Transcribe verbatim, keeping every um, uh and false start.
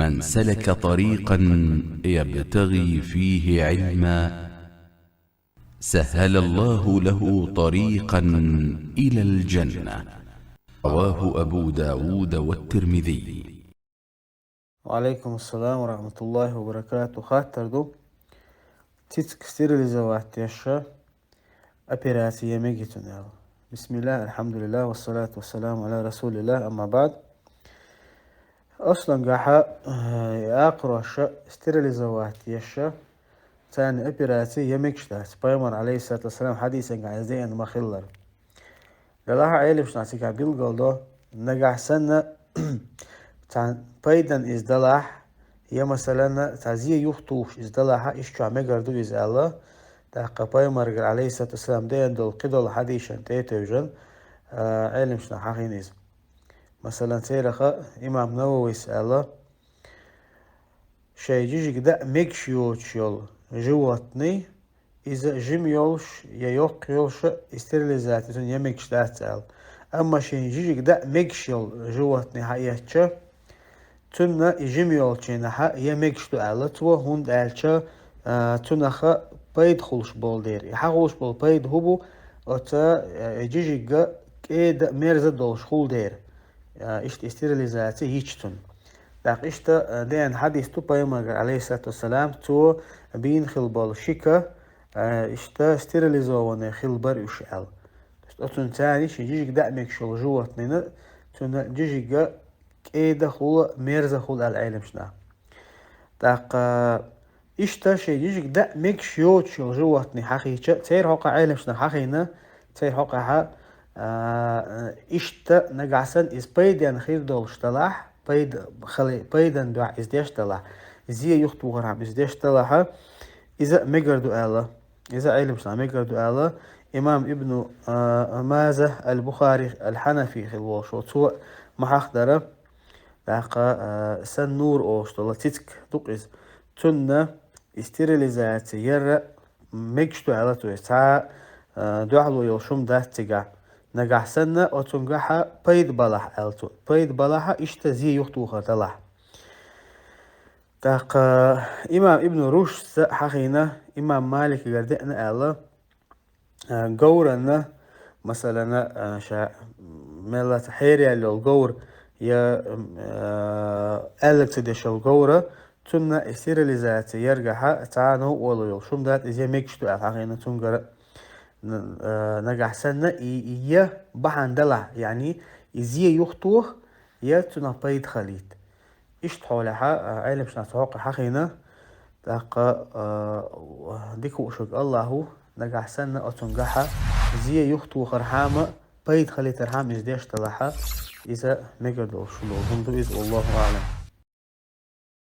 من سلك طريقا يبتغي فيه علما سهل الله له طريقا إلى الجنة. رواه أبو داود والترمذي. Ва алейкум ассалам ва рахматуллахи ва баракатух. Хаттар ду. Цицк стерилизовать яша операция я мегицунал. Бисмиллах, альхамдулиллах, ва салату ва саламу аля расулиллах, амма бад. Аслангахьа, э, акъроша стерилизовать яша, царна операция я мегаш дац. Пайхамар, алейхиссалату вассалам, хадисан гайз дейан махиллар. Далахьа Ӏелимшна цигахь билгал до, нагахь санна, цхьа пайдан из далахь, я, масалана, цхьа зе юхтухуш из далахьа, иш чохь мегар ду из аьлла, тӀаккха пайхамаргара, алейхиссалату вассалам, дейан долу кхидолу хьадийшан тӀе а тевжан, а, Ӏелимшна хьахийна иза. Масалан, цераха имам Нававис аьлла, шайн жижиг даа мегаш йоцуш йолу животный, иза жима йолуш я йоккха йолуша и стерилизация цунна я мегаш дац аьлла. Амма шайн жижиг даа мегаш йолу животный хьаэцча, цунна и жима йолчийнахьа я мегаш ду аьлла цо, хӀунда аьлча, а, цунаха пайда хуьлуш болу дера. И хьахулуш болу пайда хӀун бу, оца, э, жижигга кӀеда а, мерза а долуш хул дера. А, иштта и стерилизация йича цунна. ТӀаккха иштта, а, деана хьадис ду пайхамаргара, алейхиссалату вассалам, цо бийна хила болу шика, а, иштта стерилизованный хила бара уьш аьлла. То есть оцунна царна шайн жижиг даа мегаш йолу животныйна, цунна жижигга кӀеда хула, мерза хула аьлла Ӏелимшна. ТӀаккха иштта шайн жижиг даа мегаш йоцуш йолу животный хьахийча, церан хьокъа Ӏелимшна хьахийна, церан хьокъахьа, а, иштта нагахь санна иза пайденна хир долуш далахь, пайда хала-, пайдан дуьхьа иза деш далахь, зе юхтухархьама иза деш далахьа, иза а мегар ду аьлла. Иза Ӏелимшна мегар ду аьлла, имам Ибну, а, Маза аль-Бухари аль-Хьанафи хила волуш ву, цо ма-хьахдара, тӀаккха, а, Сан-Нур олуш долу цицк ду-кх иза. Цунна и стерилизация яра мегаш ду аьлла цо, цхьа, а, дуьхьало йолуш хӀума дац цигахь. Нагахь санна, оцунгахьа пайда балахь аьлла цо. Пайда балахьа, иштта зе юхтухар далахь. ТӀаккха имам Ибн Рушдса хьахийна, имам Маликагара деана аьлла, а, говранна, масалана, а, ша меллаца хьераяьлла йолу говр, я, а, аьлларг ца деш йолу говра, цунна и стерилизация яргахьа цхьа а новкъарло йолуш хӀума дац, иза я мегаш ду аьлла хьахийна цунгара. Н-, а, нагахь санна и, и я бахьана далахь, яъни и зе юхтоха, я цунах пайда халийта. Иштта хьолехьа, а, Ӏелимшна цу хьокъе хьахийна, тӀаккха, а, дика ву шуьга Аллаху, нагахь санна оцунгахьа зе юхтухархьама, пайда халийтархьама иза деш далахьа, иза мегар долуш долу хӀума ду иза, Аллаху аълам.